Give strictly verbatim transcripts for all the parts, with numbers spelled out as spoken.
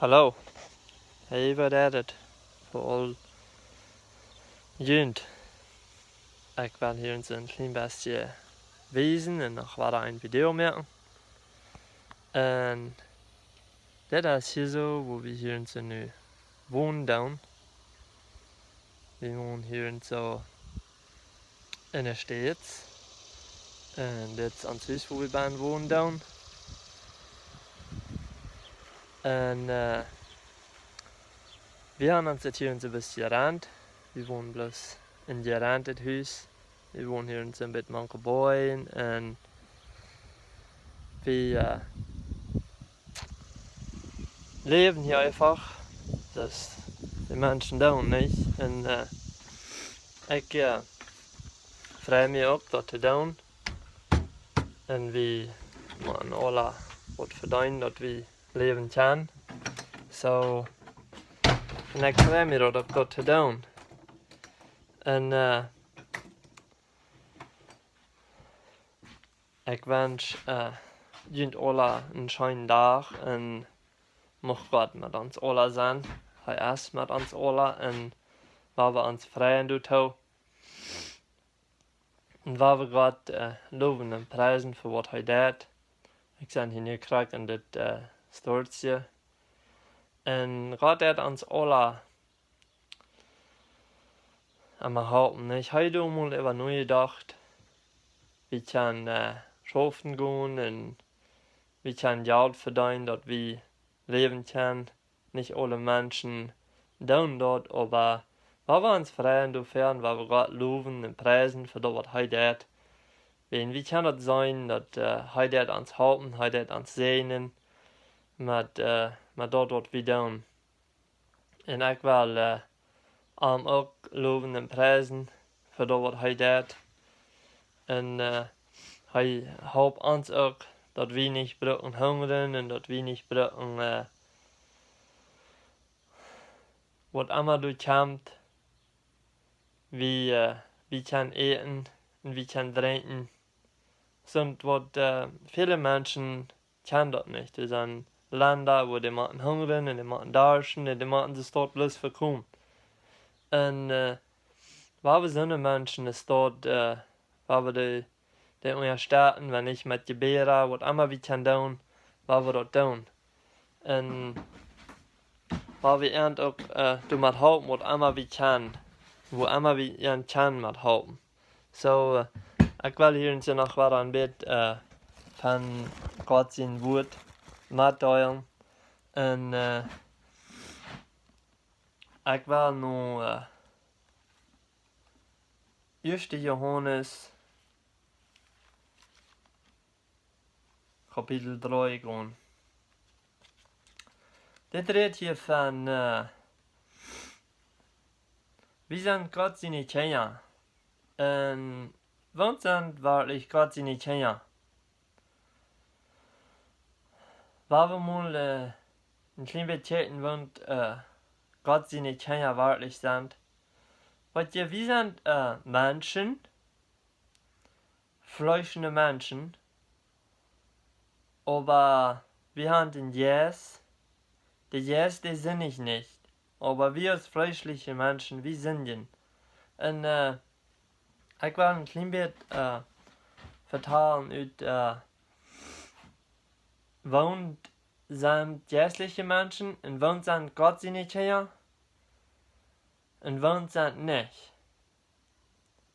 Hallo. Hey, waut es et? Fa aul junt. Ekj well hia een kjlien bät wiesen un noch wada een Video moaken. Un dit es hia soo, woo wie hia nu wonen doonen. Wie wonen hia soo en de States. Un dit es ons Hus, woo wie bie wonen doonen. Un, äh, wie haben ons dit hia een bät jerent. Wie wonen bloos en jerentet Hus. Wie wonen hia een bät mank de Bäum un wie, äh, läwen hia eefach. Daut de Menschen doonen, nich? Un, äh, ekj, äh, frei mie uk daut to doonen. Un wie motten aula waut vedeenen, daut wie läwen kjennen. Soo, un ekj frei mie daut uk daut to doonen. Un, äh, ekj wensch, äh, junt aula een scheenen Dach un mucht Gott met ons aula sennen. Hee es met ons aula un woa wie ons freien doatoo. Un woa wie Gott, äh, lowen un priesen fa waut hee deit. Ekj sie hia nu krakjt en dit, äh, Stoolsje. Un Gott deit ons aula emma halpen, nich? Hee deit mol äwa nojedocht. Wie kjennen, äh, schaufen gonen un wie kjennen Jelt vedeenen, daut wie läwen kjennen. Nich aule Menschen doonen daut, oba woa wie ons freien doafäa, woa wie Gott lowen un priesen fa daut, waut hee deit. Wan wie kjennen daut seenen, daut, äh, hee deit ons halpen, hee deit ons säajnen met, äh, met daut, waut wie doonen. Un ekj well, äh, am uk lowen un priesen fa daut, waut hee deit. Un, äh, hee halpt ons uk, daut wie nich brucken hungren un daut wie nich brucken, äh, waut emma doa kjemt. Wie, äh, wie kjennen äten un wie kjennen drinkjen. Soont waut, äh, väle Menschen kjennen daut nich. Doa sent Lenda, wua dee motten hungren un dee motten darschten un dee motten de Staut bloos vekomen. Un, äh, woa wie soone Menschen de Staut, äh, woa wie dee, dee unjastetten, wan nich met Jebäda, waut emma wie kjennen doonen, woa wie daut doonen. Un woa wie an uk, äh, doamet halpen, waut emma wie kjennen, woo emma wie an kjennen met halpen. Soo, äh, ekj well hia nu noch waut een bät, äh, von Gott sien Wuat metdeelen. Un, äh, ekj well nu, äh, Ieeschte Johanes Kapitel dree gonen. Dit rät hia von, äh, wie sent Gott siene Kjinja. Un waut sent werkjlich Gott siene Kjinja? Woa wie mol, äh, een kjlien bät kjikjen, waut, äh, Gott siene Kjinja werkjlich sent. Weet jie, wie sent, äh, Menschen, fleeschelnde Menschen, oba wie haben dän Jeist. De Jeist, dee sindicht nich, oba wie aus fleeschliche Menschen, wie sindjen. Un, äh, ekj well een kjlien bät, äh, vetalen ut, äh, waut sent jeistliche Menschen un waut sent Gott siene Kjinja un waut sent nich.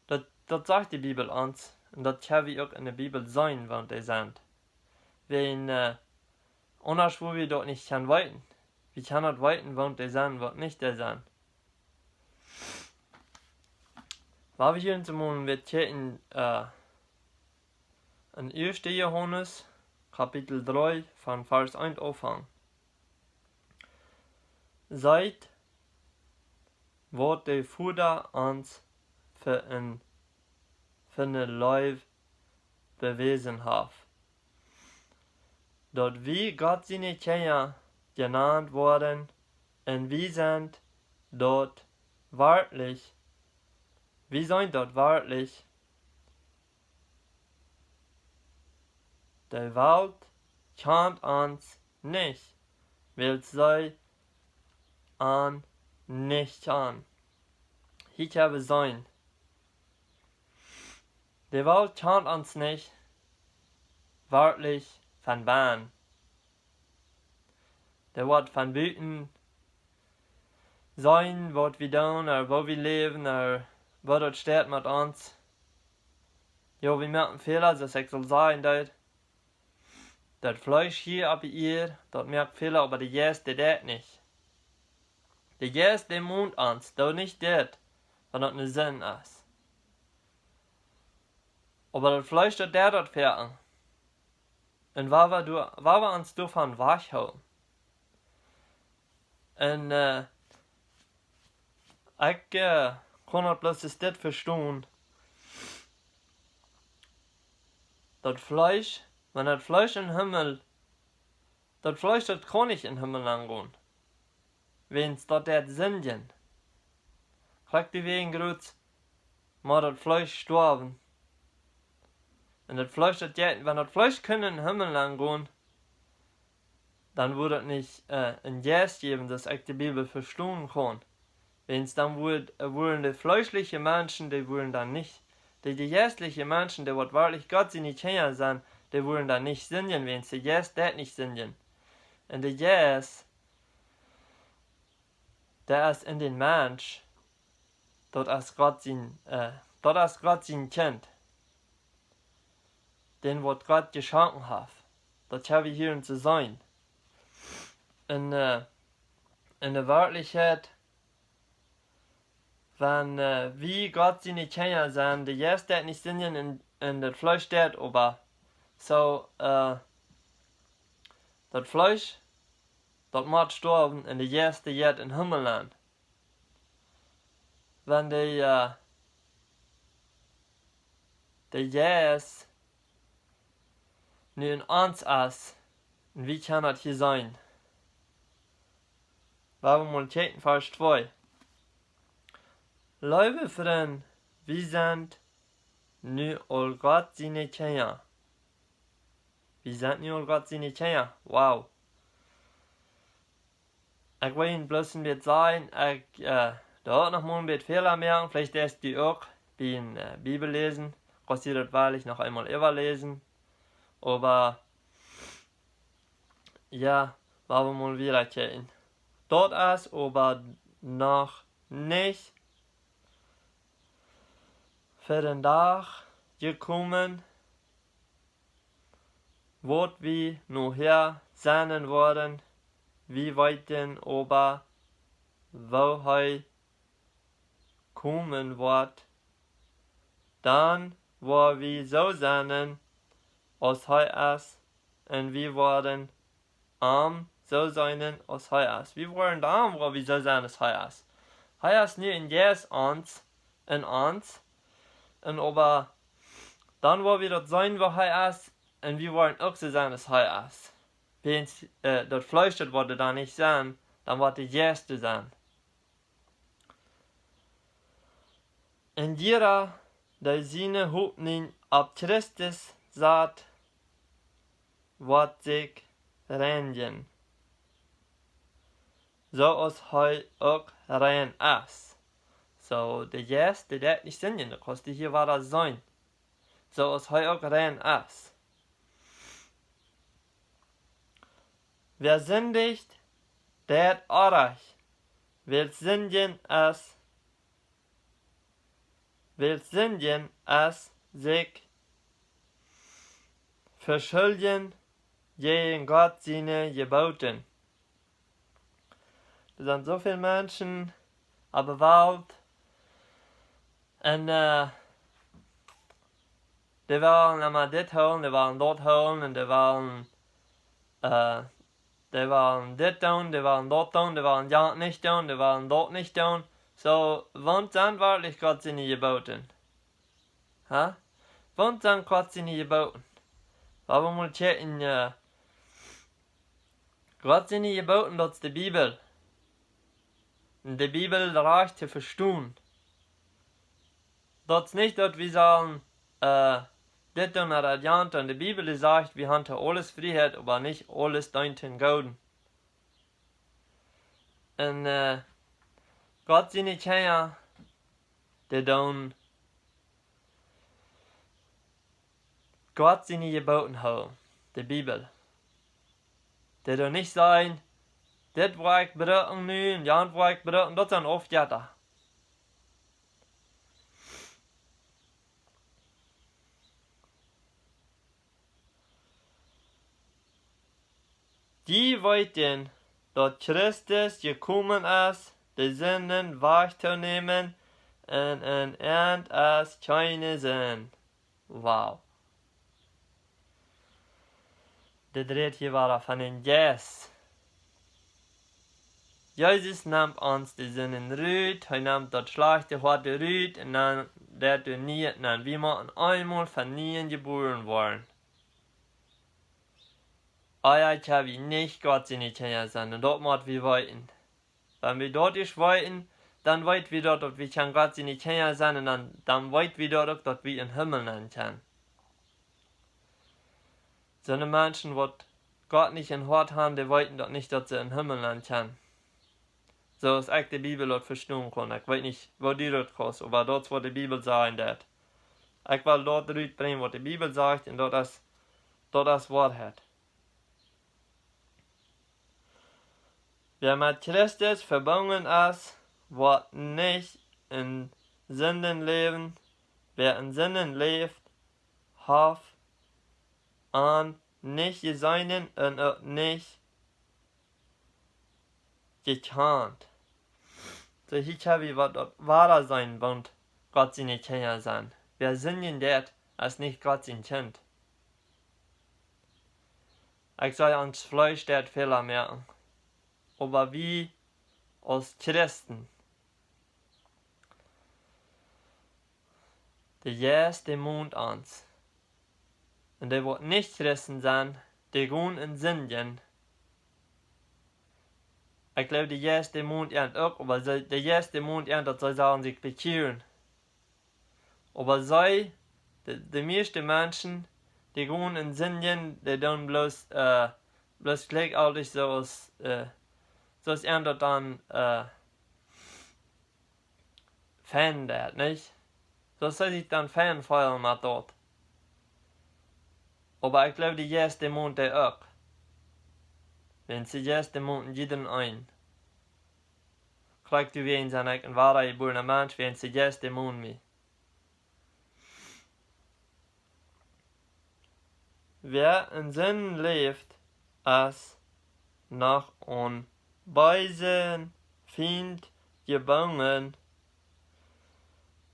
Daut, daut sajcht de Bibel ons, un daut kjenn wie uk en de Bibel seenen, waut dee sent. Wan, äh, aundasch wudd wie daut nich kjennen weeten. Wie kjennen daut weeten, waut dee sent, waut nich dee sent. Woa wie hia en Simon, wie kjikjen, äh, en Ieeschte Johanes, Kapitel dree, von Varsch eent aunfangen. Seet, waut de Voda ons fa een, fa eene Leew bewäsen haft, daut wie Gott siene Kjinja jenant woaren, un wie sent daut werkjlich, wie sent daut werkjlich. De Welt kjant ons nich, wiels see an nich aun. Hia kjenn wie seenen. De Welt kjant ons nich werkjlich von bennen. Dee woat von buten seenen, waut wie doonen, ooda woo wie läwen, ooda woo daut steit met ons. Jo, wie moaken Fäla, soo aus ekj aul säd, daut, daut Fleesch hia opp de Ieed, daut moakt Fäla, oba de Jeist, dee deit nich. De Jeist, dee moakt ons, doo nich dit, wan daut ne Sind es. Oba daut Fleesch, daut deit daut werkjen. Un woo wie doa, woo wie ons doavon wajchhoolen. Un, äh, ekj, äh, kaun daut bloos aus dit vestonen. Daut Fleesch, wan daut Fleesch em Himmel, daut Fleesch, daut kaun nich em Himmel aungonen. Wiels daut deit sindjen. Krakjt doawäajen mott daut Fleesch stoawen. Un daut Fleesch, daut jeit, wan daut Fleesch kunn em Himmel aungonen, dan wudd daut nich, äh, een Jeist jäwen, daut ekj de Bibel vestonen kaun. Wiels dan wudd, äh, wudden de fleeschliche Menschen, dee wudden dan nich, de, de jeistliche Menschen, dee waut werkjlich Gott siene Kjinja sent, dee wudden dan nich sindjen, wiels de Jeist deit nich sindjen. Un de Jeist, dee es en dän Mensch, daut es Gott sien, äh, daut es Gott sien Kjint, dän waut Gott jeschonken haft. Daut hab wie hia to seenen. Un, äh, en de Werkjlichkjeit, wan, äh, wie Gott siene Kjinja sent, de Jeist deit nich sindjen un, un daut Fleesch deit, oba soo, äh, daut Fleesch, daut mott stoawen un de Jeist, dee jeit em Himmel aun. Wan de, äh, de Jeist nu en ons es, un wie kjennen daut hia seenen. Woo wie mol kjikjen, Varsch twee. Leewe Frind, wie sent nu aul Gott siene Kjinja. Wie sent nu aul Gott siene Kjinja. Wow. Ekj well junt bloos een bät sajen, ekj, äh, doa uk noch mol een bät Fäla moaken, veleicht deist du uk biem, äh, Bibel läsen, kaust du daut werkjlich noch eemol äwaläsen, oba, jo, woo wie mol wieda kjikjen. Daut es oba noch nich ver dän Dach jekomen, waut wie nohäa seenen woaren, wie weeten oba, woo hee komen woat, dan woa wie soo seenen, aus hee es, un wie woaren am soo seenen, aus hee es. Wie woaren dan, woa wie soo seenen, aus hee es. Hee es nu en Jeist ons, en ons, un oba dan woa wie daut seenen, woo hee es, un wie woaren uk soo seenen, aus hee es. Wiels, äh, daut Fleesch, daut woat dan nich sennen, dan woat de Jeist sennen. Un jieda, dee siene Hopninj opp Christus sat, woat sikj reinjen, soo aus hee uk rein es. Soo, de Jeist, dee deit nich sindjen, daut kaust du hia wada seenen. Soo aus hee uk rein es. Wäa sindicht, deit orrajcht, wiels sindjen es, wiels sindjen es sikj veschuljen jäajen Gott siene Jebooten. Doa sent soo väl Menschen opp de Welt, un, äh, dee wellen emma dit hoolen, dee wellen daut hoolen, un dee wellen, äh, dee wellen dit doonen, dee wellen daut doonen, dee wellen daut nich doonen, dee wellen daut nich doonen. Soo, waut sent werkjlich Gott siene Jebooten? Ha? Waut sent Gott siene Jebooten? Woo wie mol kjikjen, äh, Gott siene Jebooten, daut es de Bibel. Un de Bibel rajcht to vestonen. Daut es nich, daut wie sellen, äh, dit doonen ooda jant doonen. De Bibel, dee sajcht, wie haben to aules Frieheit, oba nich aules deent toom Gooden. Un äh, Gott siene Kjinja, dee doonen Gott siene Jeboten hoolen, de Bibel. Dee doonen nich sajen: "Dit woa ekj brucken nu un jant woa ekj brucken", daut sent Aufjetta. Jie weeten, daut Christus jekomen es, de Sinden wajchtonämen, un en am es kjeene Sind. Wow. Dit rät hia wada von dän Jeist. Jesus nemt ons de Sinden rut, hee nemt daut schlajchte Hoat rut, un dan deit hee nie, un wie motten eemol von nieem jebuaren woaren. Ea kjenn wie nich Gott siene Kjinja sennen, un daut mott wie weeten. Wan wie daut ieescht weeten, dan weet wie daut, daut wie kjennen Gott siene Kjinja sennen, un dan, dan weet wie daut uk, daut wie em Himmel nenn kjennen. Soone Menschen, waut Gott nich em Hoat haben, dee weeten daut nich, daut see em Himmel nenn kjennen. Soo aus ekj de Bibel daut vestonen kaun. Ekj weet nich, woo du daut kaust, oba daut es, waut de Bibel sajen deit. Ekj well daut rutbrinjen, waut de Bibel sajcht, un daut es, daut es Woarheit. Wäa met Christus vebungen es, woat nich en Sinden läwen. Wäa en Sinden läft, haft am nich jeseenen un uk nich jekjant. Soo, hia kjenn wie, waut daut woa sennen, wan Gott siene Kjinja sent. Wäa Sinden deit, es nich Gott sien Kjint. Ekj saj, ons Fleesch deit Fäla moaken. Oba wie aus Christen, de Jeist, dee mont ons. Un dee, waut nich Christen sent, dee gonen en Sinden. Ekj jleew, de Jeist, dee mont an uk, oba see, de Jeist, dee mont an, daut see sellen sikj bekjieren. Oba see, de, de mieeschte Menschen, dee gonen en Sinden, dee doonen bloos, äh, bloos jlikjjiltich, soo aus, äh, soo aus an daut dan, äh, fein deit, nich? Soo aus see sikj dan fein feelen met daut. Oba ekj jleew, de Jeist, dee mont dee uk. Wan de Jeist, dee mont jieda eenen. Krakjt doawäajen sie ekj een wadajebuarna Mensch, wiels de Jeist, dee mont mie. Wäa en Sinden läft, es noch aum beesen Fient jebungen,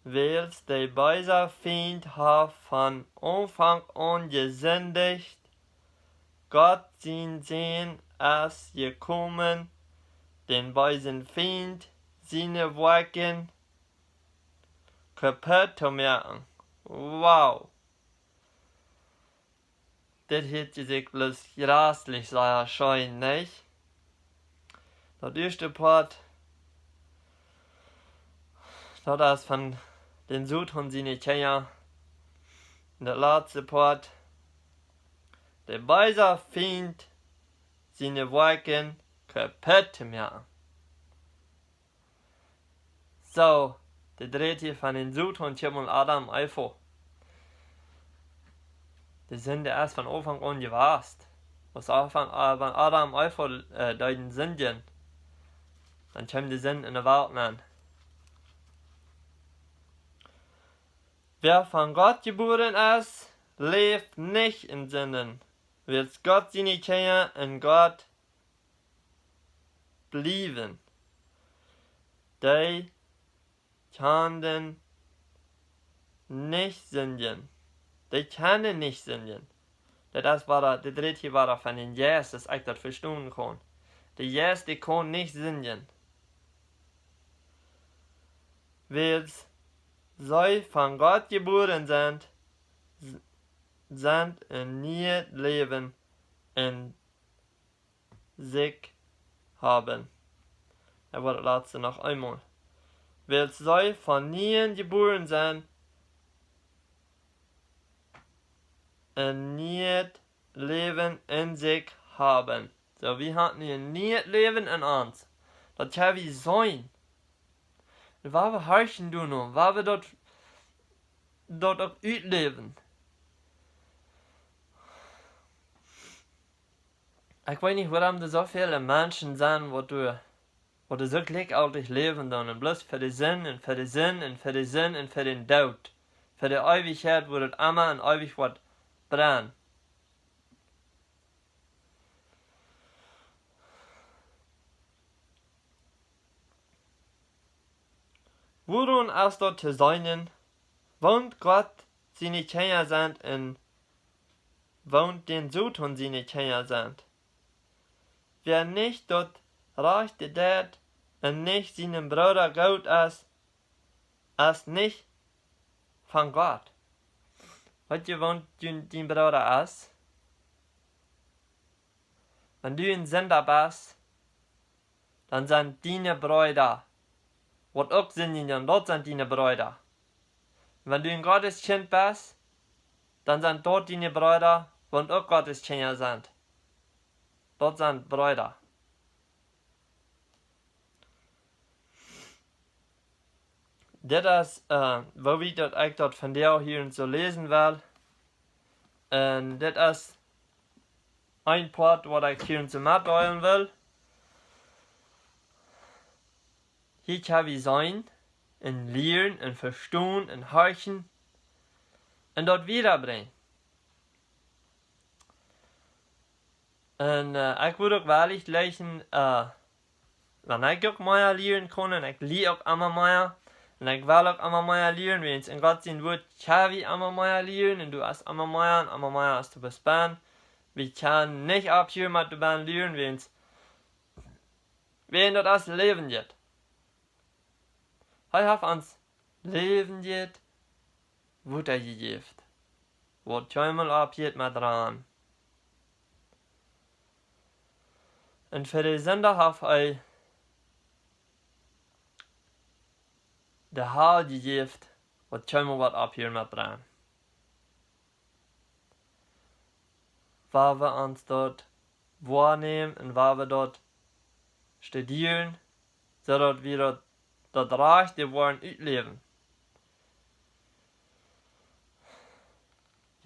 wiels de beesa Fient haft von Aunfank aun jesindicht. Gott sien Sän es jekomen, dän beesen Fient siene Woakjen kaputt to moaken. Wow. Dit hieet sikj bloos jreslich sea scheen, nich? Daut ieeschte Poat, daut es von dän Soton siene Kjinja. Un daut latste Poat, de beesa Fient siene Woakjen kaputt to moaken. Soo, de dredde von dän Soton kjeem aun Adam un Eva. De Sind es von Aunfank aun jewast. Aus Aunfank, äh, wan Adam un Eva, äh, deeden sindjen, dan kjeem de Sind enne Welt aun. Wäa von Gott jebuaren es, läft nich en Sinden, wiels Gott siene Kjinja en Gott bliewen. Dee kjennen nich sindjen. Dee kjennen nich sindjen. Daut es wada, de dredde wada von dän Jeist, aus ekj daut vestonen kaun. De Jeist, dee kaun nich sindjen. Wiels see von Gott jebuaren sent, s-, sent een nieet Läwen en sikj haben. Ekj well daut latste noch eemol. Wiels see von nieem jebuaren sent, een nieet Läwen en sikj haben. Soo, wie haben nu een nieet Läwen en ons. Daut kjenn wie seenen. Wua wie horchen doonen, wua wie daut, daut uk utläwen. Ekj weet nich, wuarom doa soo väl Menschen sent, waut doa, waut doa soo jlikjgültig läwen doonen. Un bloos fa de Sind un fa de Sind un fa de Sind un fa dän Doot. Fa de Eewichkjeit, wua daut emma un eewich woat brennen. Wuarom es daut to seenen, waut Gott siene Kjinja sent un waut dän Soton siene Kjinja sent? Wäa nich daut Rajchte deit un nich sienem Brooda goot es, es nich von Gott. Weetst du, waut dien, dien Brooda es? Wan du een Sinda best, dan sent diene Breeda, waut uk sindjen, daut sent diene Breeda. Wan du een Gottes Kjint best, dan sent daut diene Breeda, waut uk Gottes Kjinja sent. Daut sent Breeda. Dit es, äh, woo wiet daut ekj daut vondoag hia soo läsen well. Un dit es een Poat, waut ekj hia soo metdeelen well. Hia kjenn wie seenen un lieren un vestonen un horchen un daut wiedabrinjen. Un, äh, ekj wudd uk wellich jlikjen, äh, wan ekj uk mea lieren kunn, un ekj lia uk emma mea, un ekj well uk emma mea lieren, wiels en Gott sien Wuat kjenn wie emma mea lieren, un doa es emma mea un emma mea aus to bespanen. Wie kjennen nich opphieren met doa benn lieren, wiels, wiels daut es Läwen jeft. Hee haft ons Läwen jeft, Wota jejäft, waut kjeenmol oppjeit met rannen. Un fa de Sinda haft hee de Hal jejäft, waut kjeenmol woat opphieren met brennen. Wua wie ons daut woanämen un wua wie daut studieren, soo daut wie daut, daut Rajchte woaren utläwen.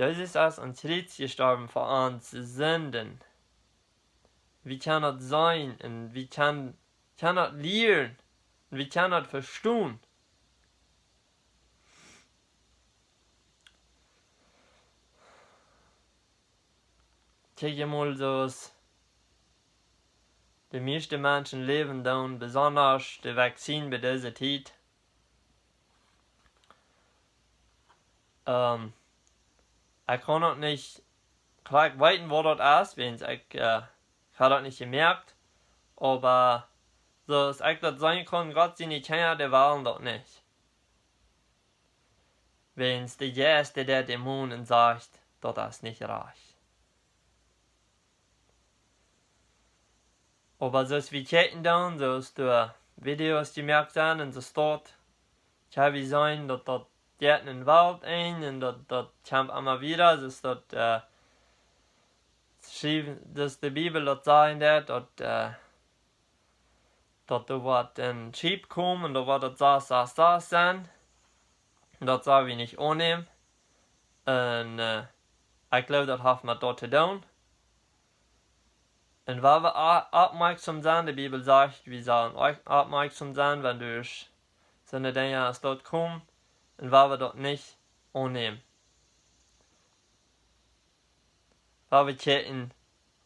Jesus es aum Kjriez jestorwen fa onse Sinden. Wie kjennen daut seenen un wie kjennen, kjennen daut lieren un wie kjennen daut vestonen. Kjikj mol, soo aus de mieeschte Menschen läwen doonen, besonda de Vaccine bie dise Tiet. Ähm, ekj kaun noch nich krakjt weeten, waut daut es, wiels ekj, äh, ekj hab daut nich jemoakt. Oba soo aus ekj daut seenen kaun, Gott siene Kjinja, dee wellen daut nich. Wiels de Jeist, dee deit dämonen un sajcht, daut es nich rajcht. Oba soo aus wie kjikjen doonen, soo aus doa Videos jemoakt sent un soo staut, kjenn wie seenen, daut daut jeit en de Welt enn un daut, daut kjemt emma wieda, soo aus daut, äh, schriewen, soo aus de Bibel daut sajen deit, daut, äh, daut doa woat een Schiep komen un doa woat daut sas sas sas sennen. Un daut sell wie nich aunnämen. Un, äh, ekj jleew, daut haft met daut to doonen. Un wua wie a-, oppmoakjsom sent, de Bibel sajcht, wie sellen opp-, oppmoakjsom sennen, wan doa soone Dinja aus daut komen. Un wua wie daut nich aunnämen. Wua wie kjikjen,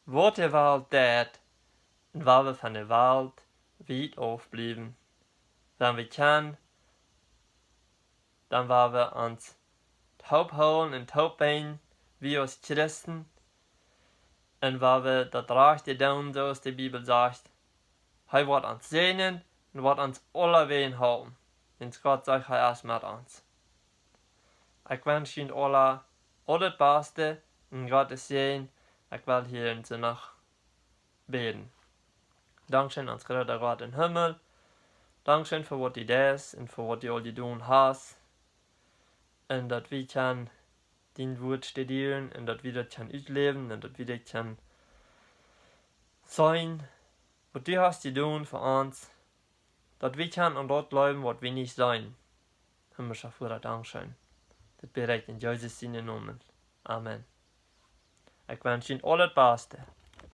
waut de Welt deit, un wua wie von de Welt wiet aufbliewen. Wan wie kjennen, dan wua wie ons toop hoolen un toop bäden, wie aus Christen, un wua wie daut Rajchte doonen, soo aus de Bibel sajcht, hee woat ons säajnen un woat ons aulawäajen halpen. Wiels Gott sajcht, hee es met ons. Ekj wensch junt aula aul daut Baste un Gott sienen Säajen. Ekj well hia eenje noch bäden. Dankscheen, ons groota Gott em Himmel. Dankscheen fa waut du deist un fa waut du aul jedonen hast. Un daut wie kjennen dien Wuat studieren un daut wie daut kjennen utläwen un daut wie daut kjennen seenen, waut du hast jedonen fa ons. daut wie kjennen aun daut jleewen, waut wie nich seenen. Himmlischa Voda, dankscheen. Dit bäd ekj en Jesus sienen Nomen. Amen. Ekj wensch junt aulet Baste.